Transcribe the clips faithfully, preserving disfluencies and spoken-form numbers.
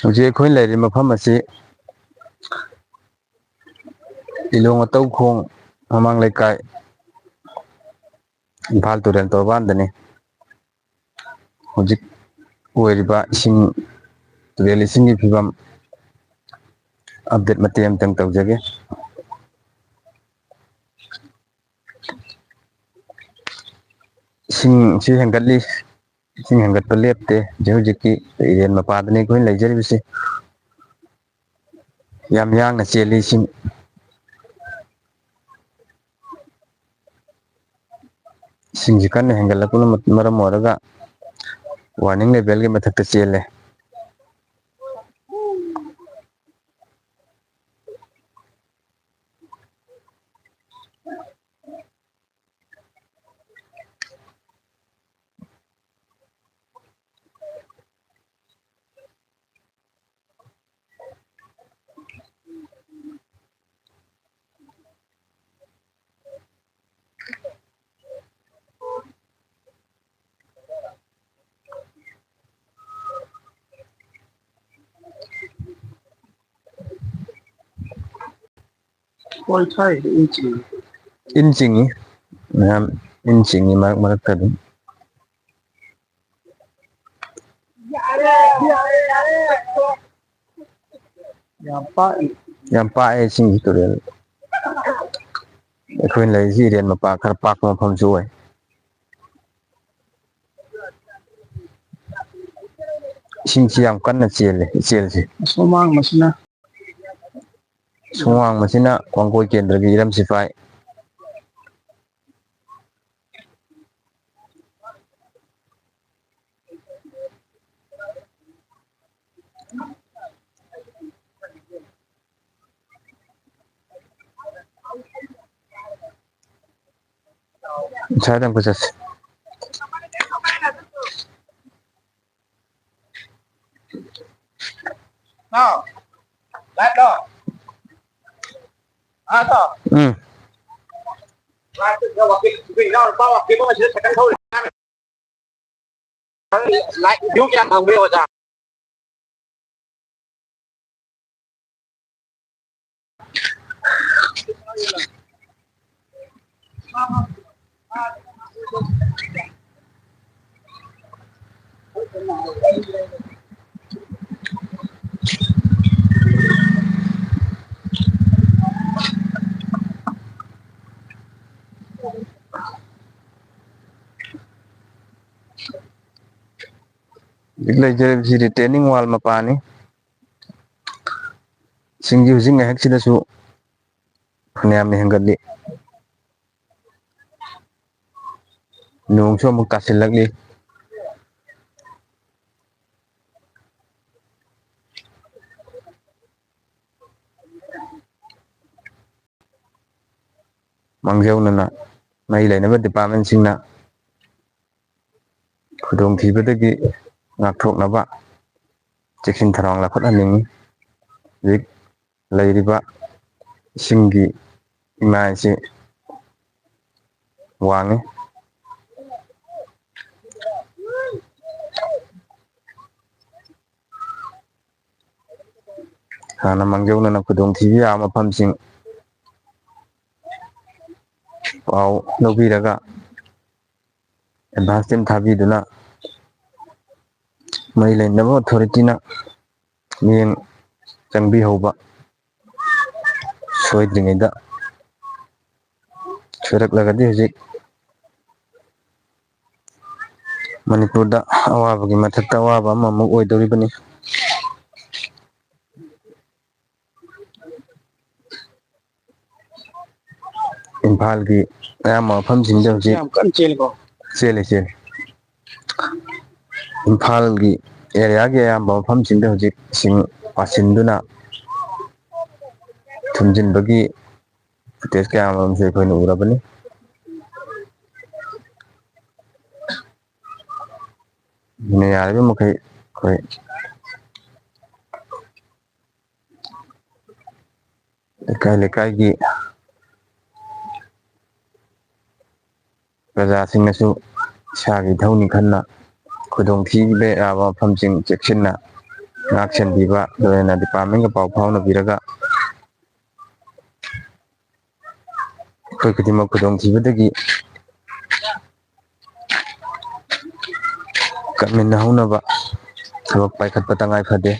ꯍꯧꯖꯤꯛ ꯑꯩꯈꯣꯏꯅ ꯂꯩꯔꯤꯕ ꯃꯐꯝ ꯑꯁꯤ ꯏꯂꯣꯡ ꯑꯇꯧꯈꯣꯡ ꯃꯃꯥꯡ ꯂꯩꯀꯥꯏ, ꯏꯝꯐꯥꯜ ꯇꯨꯔꯦꯜ ꯇꯣꯔꯕꯥꯟꯗꯅꯤ꯫ ꯍꯧꯖꯤꯛ ꯑꯣꯏꯔꯤꯕ ꯏꯁꯤꯡ, ꯇꯨꯔꯦꯜ ꯏꯁꯤꯡꯒꯤ ꯐꯤꯕꯝ update ꯃꯇꯦꯛ ꯑꯃꯇꯪ ꯇꯧꯖꯒꯦ꯫ ꯏꯁꯤꯡꯁꯤ ꯍꯦꯟꯒꯠꯂꯤ, ꯏꯁꯤꯡ ꯍꯦꯟꯒꯠꯄ ꯂꯦꯞꯇꯦ꯫ ꯍꯧꯖꯤꯛ ꯍꯧꯖꯤꯛꯀꯤ ꯏꯔꯦꯟ ꯃꯄꯥꯗꯅꯤ ꯑꯩꯈꯣꯏꯅ ꯂꯩꯖꯔꯤꯕꯁꯤ꯫ ꯌꯥꯝ ꯌꯥꯡꯅ ꯆꯦꯜꯂꯤ ꯏꯁꯤꯡ꯫ ꯏꯁꯤꯡꯁꯤ ꯀꯟꯅ ꯍꯦꯟꯒꯠꯂꯛꯄꯅ ꯃꯔꯝ ꯑꯣꯏꯔꯒ warning levelꯒꯤ ꯃꯊꯛꯇ ꯆꯦꯜꯂꯦ꯫ ꯍꯣꯏ, ꯊꯥꯏ, ꯏꯟ ꯆꯤꯡꯉꯤ꯫ ꯏꯟ ꯆꯤꯡꯉꯤ, ꯃꯌꯥꯝ ꯏꯟ ꯆꯤꯡꯉꯤ ꯃꯔꯛ ꯃꯔꯛꯇ ꯑꯗꯨꯝ꯫ ꯌꯥꯝ ꯄꯥꯛꯏ꯫ ꯌꯥꯝ ꯄꯥꯛꯑꯦ ꯏꯁꯤꯡꯁꯤ ꯇꯨꯔꯦꯜ꯫ ꯑꯩꯈꯣꯏꯅ ꯂꯩꯔꯤꯁꯤ ꯏꯔꯦꯟ ꯃꯄꯥ ꯈꯔ ꯄꯥꯛꯄ ꯃꯐꯝꯁꯨ ꯑꯣꯏ꯫ ꯏꯁꯤꯡꯁꯤ ꯌꯥꯝ ꯀꯟꯅ ꯆꯦꯜꯂꯦ, ꯏꯆꯦꯜꯁꯦ꯫ ꯑꯁꯣꯝ ꯋꯥꯡꯃꯁꯤꯅ? ꯑꯁꯣꯝ ꯋꯥꯡꯃꯁꯤꯅ ꯋꯥꯡꯒꯣꯏ ꯀꯦꯟꯗ꯭ꯔꯒꯤ ꯏꯔꯝ ꯁꯤꯐꯥꯏ꯫ ꯁ꯭ꯋꯥꯏꯗ ꯑꯃꯨꯛꯀ ꯆꯠꯁꯤ꯫ ꯍꯥꯎ꯫ ꯂꯥꯏꯠꯂꯣ? ꯍꯥ, ꯇꯥꯎ? ꯎꯝ꯫ ꯂꯥꯏꯠꯇꯨ ꯈꯔ ꯋꯥꯀꯤꯡ, ꯑꯩꯈꯣꯏ ꯏꯅꯥꯎꯅꯨꯄꯥ ꯋꯥꯀꯤꯡ ꯑꯃ ꯁꯤꯗ ꯁꯥꯏꯀꯜ ꯊꯧꯔꯤ꯫ ꯂꯥꯏꯠ ꯚ꯭ꯌꯨ ꯀꯌꯥ ꯐꯪꯕ꯭ꯔꯥ, ꯑꯣꯖꯥ? ꯍꯧꯖꯤꯛ ꯂꯩꯖꯔꯤꯕꯁꯤ retaining wall ꯃꯄꯥꯅꯤ꯫ ꯏꯁꯤꯡꯁꯤ ꯍꯧꯖꯤꯛ ꯉꯥꯏꯍꯥꯛꯁꯤꯗꯁꯨ ꯐꯅꯌꯥꯝꯅ ꯍꯦꯟꯒꯠꯂꯤ꯫ ꯅꯣꯡꯁꯨ ꯑꯃꯨꯛ ꯇꯥꯁꯤꯜꯂꯛꯂꯤ꯫ ꯃꯥꯡꯖꯧꯅꯅ ꯃꯔꯤ ꯂꯩꯅꯕ departmentꯁꯤꯡꯅ ꯈꯨꯗꯣꯡꯊꯤꯕꯗꯒꯤ ꯉꯥꯛꯊꯣꯛꯅꯕ ꯆꯦꯛꯁꯤꯟ ꯊꯧꯔꯥꯡ ꯂꯧꯈꯠꯍꯟꯅꯤꯡꯏ꯫ ꯍꯧꯖꯤꯛ ꯂꯩꯔꯤꯕ ꯏꯁꯤꯡꯒꯤ ꯏꯃꯥꯏꯁꯤ ꯋꯥꯡꯉꯤ꯫ ꯍꯥꯟꯅ ꯃꯥꯡꯖꯧꯅꯅ ꯈꯨꯗꯣꯡꯊꯤꯕ ꯌꯥꯕ ꯃꯐꯝꯁꯤꯡ ꯄꯥꯎ ꯂꯧꯕꯤꯔꯒ advance team ꯊꯥꯕꯤꯗꯨꯅ ꯃꯔꯤ ꯂꯩꯅꯕ authorityꯅ ꯃꯤꯠꯌꯦꯡ ꯆꯪꯕꯤꯍꯧꯕ ꯁꯣꯏꯗ꯭ꯔꯤꯉꯩꯗ꯫ ꯁꯣꯏꯔꯛꯂꯒꯗꯤ ꯍꯧꯖꯤꯛ ꯃꯅꯤꯄꯨꯔꯗ ꯑꯋꯥꯕꯒꯤ ꯃꯊꯛꯇ ꯑꯋꯥꯕ ꯑꯃꯃꯨꯛ ꯑꯣꯏꯗꯧꯔꯤꯕꯅꯤ꯫ ꯏꯝꯐꯥꯜꯒꯤ ꯑꯌꯥꯝꯕ ꯃꯐꯝꯁꯤꯡꯗ ꯍꯧꯖꯤꯛ ꯌꯥꯝ ꯀꯟꯅ ꯆꯦꯜꯂꯤꯀꯣ? ꯆꯦꯜꯂꯤ, ꯆꯦꯜꯂꯤ꯫ ꯏꯝꯐꯥꯜꯒꯤ areaꯒꯤ ꯑꯌꯥꯝꯕ ꯃꯐꯝꯁꯤꯡꯗ ꯍꯧꯖꯤꯛ ꯏꯁꯤꯡ ꯄꯥꯁꯤꯟꯗꯨꯅ ꯊꯨꯝꯖꯤꯟꯕꯒꯤ footage ꯀꯌꯥ ꯑꯃꯔꯣꯝꯁꯨ ꯑꯩꯈꯣꯏꯅ ꯎꯔꯕꯅꯤ꯫ ꯑꯗꯨꯅ ꯌꯥꯔꯤꯕ ꯃꯈꯩ ꯑꯩꯈꯣꯏ ꯂꯩꯀꯥꯏ ꯂꯩꯀꯥꯏꯒꯤ ꯄ꯭ꯔꯖꯥꯁꯤꯡꯅꯁꯨ ꯏꯁꯥꯒꯤ ꯏꯊꯧꯅꯤ ꯈꯟꯅ ꯈꯨꯗꯣꯡꯊꯤꯕ ꯌꯥꯕ ꯃꯐꯝꯁꯤꯡ ꯆꯦꯛꯁꯤꯟꯅ ꯉꯥꯛ-ꯁꯦꯟꯕꯤꯕ, ꯂꯣꯏꯅꯅ departmentꯒ ꯄꯥꯎ ꯐꯥꯎꯅꯕꯤꯔꯒ ꯑꯩꯈꯣꯏ ꯈꯨꯗꯤꯡꯃꯛ ꯈꯨꯗꯣꯡꯊꯤꯕꯗꯒꯤ ꯀꯟꯃꯤꯟꯅꯍꯧꯅꯕ ꯊꯕꯛ ꯄꯥꯏꯈꯠꯄ ꯇꯉꯥꯏ ꯐꯗꯦ꯫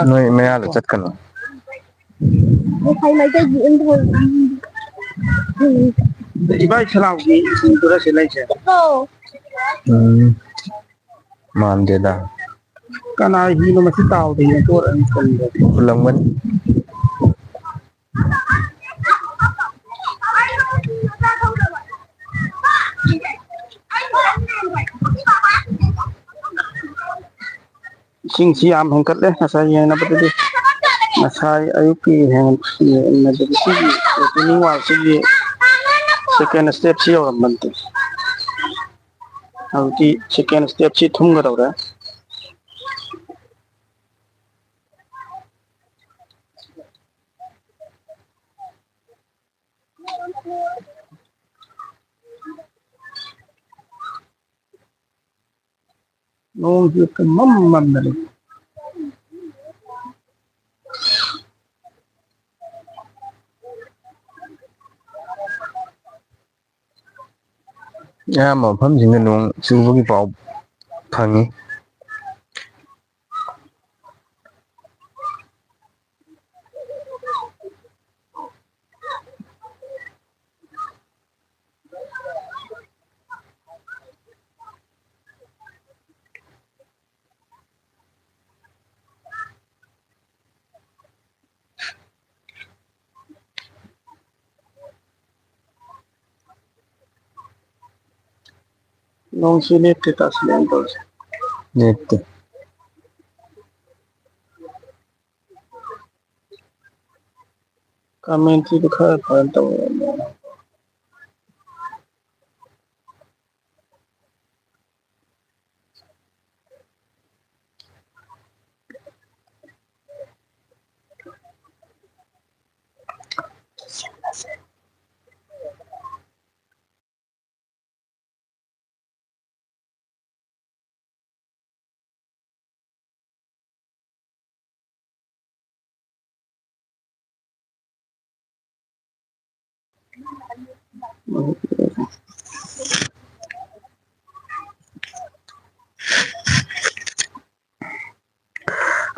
ꯅꯣꯏ ꯃꯌꯥꯗ ꯆꯠꯀꯅꯨ꯫ ꯏꯕꯥꯏ ꯁꯂꯥꯎꯒꯤ ꯁꯤꯡꯗꯨꯔ ꯁꯤ ꯂꯩꯁꯦ? ꯎꯝ, ꯃꯥꯟꯗꯦꯗ꯫ ꯀꯅꯥ ꯍꯤꯅꯣ ꯃꯁꯤ ꯇꯥꯎꯗ ꯌꯦꯡꯊꯣꯛꯑꯅꯤ ꯈꯟꯕ꯫ ꯍꯨꯜꯂꯝꯒꯅꯤ꯫ ꯏꯁꯤꯡꯁꯤ ꯌꯥꯝ ꯍꯦꯟꯀꯠꯂꯦ ꯉꯁꯥꯏ ꯌꯦꯡꯅꯕꯗꯗꯤ꯫ ꯉꯁꯥꯏ ꯑꯌꯨꯛꯀꯤ ꯌꯦꯡꯅꯕꯗꯗꯤ ꯁꯤꯒꯤ retaining wall ꯁꯤꯒꯤ second step ꯁꯤ ꯌꯧꯔꯝꯕ ꯅꯠꯇꯦ꯫ ꯍꯧꯖꯤꯛꯇꯤ second step ꯁꯤ ꯊꯨꯝꯒꯗꯧꯔꯦ꯫ ꯅꯣꯡꯁꯦ ꯄꯨꯝꯃꯝ ꯃꯝꯅ ꯂꯩ꯫ ꯑꯌꯥꯝꯕ ꯃꯐꯝꯁꯤꯡꯗ ꯅꯣꯡ ꯆꯨꯕꯒꯤ ꯄꯥꯎ ꯐꯪꯉꯤ꯫ ꯅꯣꯡꯁꯤ ꯂꯦꯞꯇꯦ, ꯇꯥꯁꯤꯜꯂꯛꯑꯦꯅ ꯇꯧꯔꯤꯁꯦ꯫ ꯂꯦꯞꯇꯦ꯫ ꯀꯃꯦꯟꯁꯤꯗꯤ ꯈꯔ ꯐꯖꯅ ꯇꯧꯔꯛꯑꯣ꯫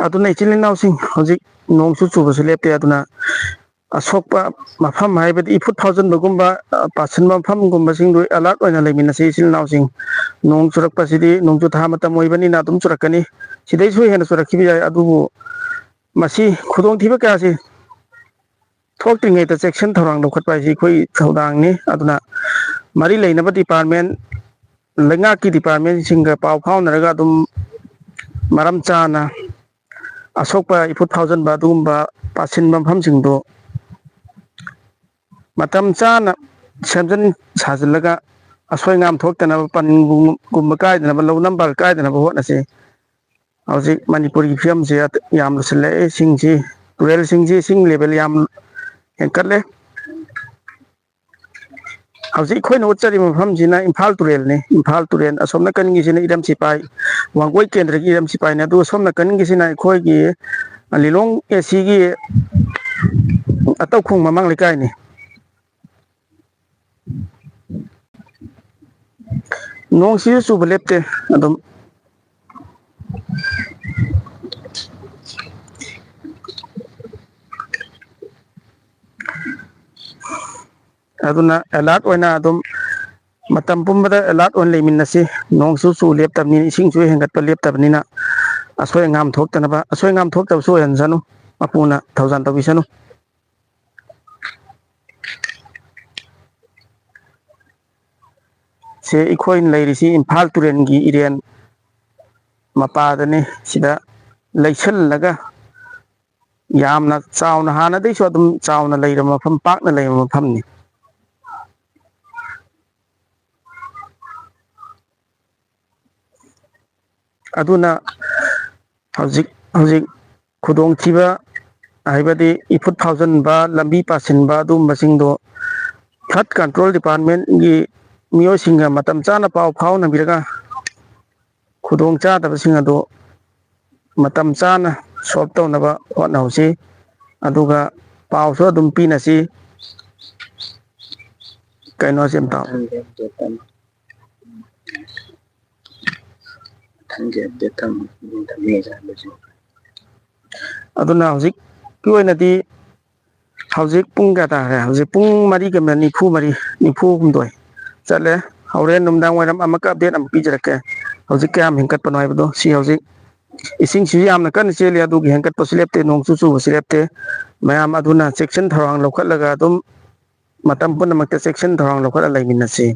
ꯑꯗꯨꯅ ꯏꯆꯤꯜ ꯏꯅꯥꯎꯁꯤꯡ, ꯍꯧꯖꯤꯛ ꯅꯣꯡꯁꯨ ꯆꯨꯕꯁꯨ ꯂꯦꯞꯇꯦ꯫ ꯑꯗꯨꯅ ꯑꯁꯣꯛꯄ ꯃꯐꯝ, ꯍꯥꯏꯕꯗꯤ ꯏꯐꯨꯠ ꯐꯥꯎꯖꯤꯟꯕꯒꯨꯝꯕ, ꯑ, ꯄꯥꯁꯤꯟꯕ ꯃꯐꯝꯒꯨꯝꯕꯁꯤꯡꯗꯨ alert ꯑꯣꯏꯅ ꯂꯩꯃꯤꯟꯅꯁꯤ ꯏꯆꯤꯜ ꯏꯅꯥꯎꯁꯤꯡ꯫ ꯅꯣꯡ ꯆꯨꯔꯛꯄꯁꯤꯗꯤ ꯅꯣꯡꯖꯨ ꯊꯥ ꯃꯇꯝ ꯑꯣꯏꯕꯅꯤꯅ ꯑꯗꯨꯝ ꯆꯨꯔꯛꯀꯅꯤ꯫ ꯁꯤꯗꯩꯁꯨ ꯍꯦꯟꯅ ꯆꯨꯔꯛꯈꯤꯕ ꯌꯥꯏ꯫ ꯑꯗꯨꯕꯨ ꯃꯁꯤ ꯈꯨꯗꯣꯡꯊꯤꯕ ꯀꯌꯥꯁꯤ ꯊꯣꯛꯇ꯭ꯔꯤꯉꯩꯗ ꯆꯦꯛꯁꯤꯟ ꯊꯧꯔꯥꯡ ꯂꯧꯈꯠꯄ ꯍꯥꯏꯁꯤ ꯑꯩꯈꯣꯏ ꯊꯧꯗꯥꯡꯅꯤ꯫ ꯑꯗꯨꯅ ꯃꯔꯤ ꯂꯩꯅꯕ department, ꯂꯩꯉꯥꯛꯀꯤ departmentꯁꯤꯡꯒ ꯄꯥꯎ ꯐꯥꯎꯅꯔꯒ ꯑꯗꯨꯝ ꯃꯔꯝ ꯆꯥꯅ ꯑꯁꯣꯛꯄ ꯏꯐꯨꯠ ꯐꯥꯎꯖꯤꯟꯕ ꯑꯗꯨꯒꯨꯝꯕ ꯄꯥꯁꯤꯟꯕ ꯃꯐꯝꯁꯤꯡꯗꯨ ꯃꯇꯝ ꯆꯥꯅ ꯁꯦꯝꯖꯤꯟ ꯁꯥꯖꯤꯜꯂꯒ ꯑꯁꯣꯏ ꯑꯉꯥꯝ ꯊꯣꯛꯇꯅꯕ, ꯄꯟꯒꯨꯝꯕ ꯀꯥꯏꯗꯅꯕ, ꯂꯧ ꯅꯝꯕ ꯀꯥꯏꯗꯅꯕ ꯍꯣꯠꯅꯁꯤ꯫ ꯍꯧꯖꯤꯛ ꯃꯅꯤꯄꯨꯔꯒꯤ ꯐꯤꯕꯝꯁꯦ ꯌꯥꯝ ꯂꯨꯁꯤꯜꯂꯛꯑꯦ꯫ ꯏꯁꯤꯡꯁꯤ, ꯇꯨꯔꯦꯜꯁꯤꯡꯁꯤ ꯏꯁꯤꯡ level ꯌꯥꯝ ꯍꯦꯟꯀꯠꯂꯦ꯫ ꯍꯧꯖꯤꯛ ꯑꯩꯈꯣꯏꯅ ꯎꯠꯆꯔꯤꯕ ꯃꯐꯝꯁꯤꯅ ꯏꯝꯐꯥꯜ ꯇꯨꯔꯦꯜꯅꯤ꯫ ꯏꯝꯐꯥꯜ ꯇꯨꯔꯦꯜ ꯑꯁꯣꯝ ꯅꯥꯀꯟꯒꯤꯁꯤꯅ ꯏꯔꯝ ꯁꯤꯄꯥꯏ, ꯋꯥꯡꯒꯣꯏ ꯀꯦꯟꯗ꯭ꯔꯒꯤ ꯏꯔꯝ ꯁꯤꯄꯥꯏꯅꯤ꯫ ꯑꯗꯨꯒ ꯁꯣꯝ ꯅꯥꯀꯟꯒꯤꯁꯤꯅ ꯑꯩꯈꯣꯏꯒꯤ ꯂꯤꯂꯣꯡ ꯑꯦ ꯁꯤꯒꯤ ꯑꯇꯧꯈꯣꯡ ꯃꯃꯥꯡ ꯂꯩꯀꯥꯏꯅꯤ꯫ ꯅꯣꯡꯁꯤꯁꯨ ꯆꯨꯕ ꯂꯦꯞꯇꯦ꯫ ꯑꯗꯨꯝ ꯑꯗꯨꯅ alert ꯑꯣꯏꯅ ꯑꯗꯨꯝ ꯃꯇꯝ ꯄꯨꯝꯕꯗ alert ꯑꯣꯏꯅ ꯂꯩꯃꯤꯟꯅꯁꯤ꯫ ꯅꯣꯡꯁꯨ ꯆꯨ ꯂꯦꯞꯇꯕꯅꯤꯅ, ꯏꯁꯤꯡꯁꯨ ꯍꯦꯟꯒꯠꯄ ꯂꯦꯞꯇꯕꯅꯤꯅ, ꯑꯁꯣꯏ ꯑꯉꯥꯝ ꯊꯣꯛꯇꯅꯕ, ꯑꯁꯣꯏ ꯑꯉꯥꯝ ꯊꯣꯛꯇꯕꯁꯨ ꯑꯣꯏꯍꯟꯁꯅꯨ, ꯃꯄꯨꯅ ꯊꯧꯖꯥꯜ ꯇꯧꯕꯤꯁꯅꯨ꯫ ꯁꯦ ꯑꯩꯈꯣꯏꯅ ꯂꯩꯔꯤꯁꯤ ꯏꯝꯐꯥꯜ ꯇꯨꯔꯦꯜꯒꯤ ꯏꯔꯦꯟ ꯃꯄꯥꯗꯅꯤ꯫ ꯁꯤꯗ ꯂꯩꯁꯜꯂꯒ ꯌꯥꯝꯅ ꯆꯥꯎꯅ, ꯍꯥꯟꯅꯗꯩꯁꯨ ꯑꯗꯨꯝ ꯆꯥꯎꯅ ꯂꯩꯔꯕ ꯃꯐꯝ, ꯄꯥꯛꯅ ꯂꯩꯔꯕ ꯃꯐꯝꯅꯤ꯫ ꯑꯗꯨꯅ ꯍꯧꯖꯤꯛ ꯍꯧꯖꯤꯛ ꯈꯨꯗꯣꯡꯊꯤꯕ, ꯍꯥꯏꯕꯗꯤ ꯏꯐꯨꯠ ꯐꯥꯎꯖꯟꯕ, ꯂꯝꯕꯤ ꯄꯥꯁꯤꯟꯕ, ꯑꯗꯨꯒꯨꯝꯕꯁꯤꯡꯗꯣ flood control departmentꯀꯤ ꯃꯤꯑꯣꯏꯁꯤꯡꯒ ꯃꯇꯝ ꯆꯥꯅ ꯄꯥꯎ ꯐꯥꯎꯅꯕꯤꯔꯒ, ꯈꯨꯗꯣꯡ ꯆꯥꯗꯕꯁꯤꯡ ꯑꯗꯨ ꯃꯇꯝ ꯆꯥꯅ solve ꯇꯧꯅꯕ ꯍꯣꯠꯅꯍꯧꯁꯤ꯫ ꯑꯗꯨꯒ ꯄꯥꯎꯁꯨ ꯑꯗꯨꯝ ꯄꯤꯅꯁꯤ꯫ ꯀꯩꯅꯣꯁꯦ ꯑꯝꯇ ꯃꯊꯪꯒꯤ update ꯑꯃꯨꯛ ꯊꯝꯃꯤ ꯍꯥꯏꯕꯁꯤ꯫ ꯑꯗꯨꯅ ꯍꯧꯖꯤꯛꯀꯤ ꯑꯣꯏꯅꯗꯤ, ꯍꯧꯖꯤꯛ ꯄꯨꯡ ꯀꯌꯥ ꯇꯥꯔꯦ? ꯍꯧꯖꯤꯛ ꯄꯨꯡ ꯃꯔꯤꯒ ꯃꯤꯅꯤꯠ ꯅꯤꯐꯨ ꯃꯔꯤ, ꯅꯤꯐꯨ ꯍꯨꯝꯗꯣꯏ ꯆꯠꯂꯦ꯫ ꯍꯣꯔꯦꯟ ꯅꯨꯃꯤꯗꯥꯡ ꯋꯥꯏꯔꯝ ꯑꯃꯨꯛꯀ update ꯑꯃꯨꯛ ꯄꯤꯖꯔꯛꯀꯦ, ꯍꯧꯖꯤꯛ ꯀꯌꯥꯝ ꯍꯦꯟꯀꯠꯄꯅꯣ ꯍꯥꯏꯕꯗꯣ꯫ ꯁꯤ ꯍꯧꯖꯤꯛ ꯏꯁꯤꯡꯁꯤꯁꯨ ꯌꯥꯝꯅ ꯀꯟꯅ ꯆꯦꯜꯂꯤ, ꯑꯗꯨꯒꯤ ꯍꯦꯟꯀꯠꯄꯁꯨ ꯂꯦꯞꯇꯦ, ꯅꯣꯡꯁꯨ ꯆꯨꯕꯁꯨ ꯂꯦꯞꯇꯦ꯫ ꯃꯌꯥꯝ ꯑꯗꯨꯅ ꯆꯦꯛꯁꯤꯟ ꯊꯧꯔꯥꯡ ꯂꯧꯈꯠꯂꯒ ꯑꯗꯨꯝ ꯃꯇꯝ ꯄꯨꯝꯅꯃꯛꯇ ꯆꯦꯛꯁꯤꯟ ꯊꯧꯔꯥꯡ ꯂꯧꯈꯠꯂ ꯂꯩꯃꯤꯟꯅꯁꯤ꯫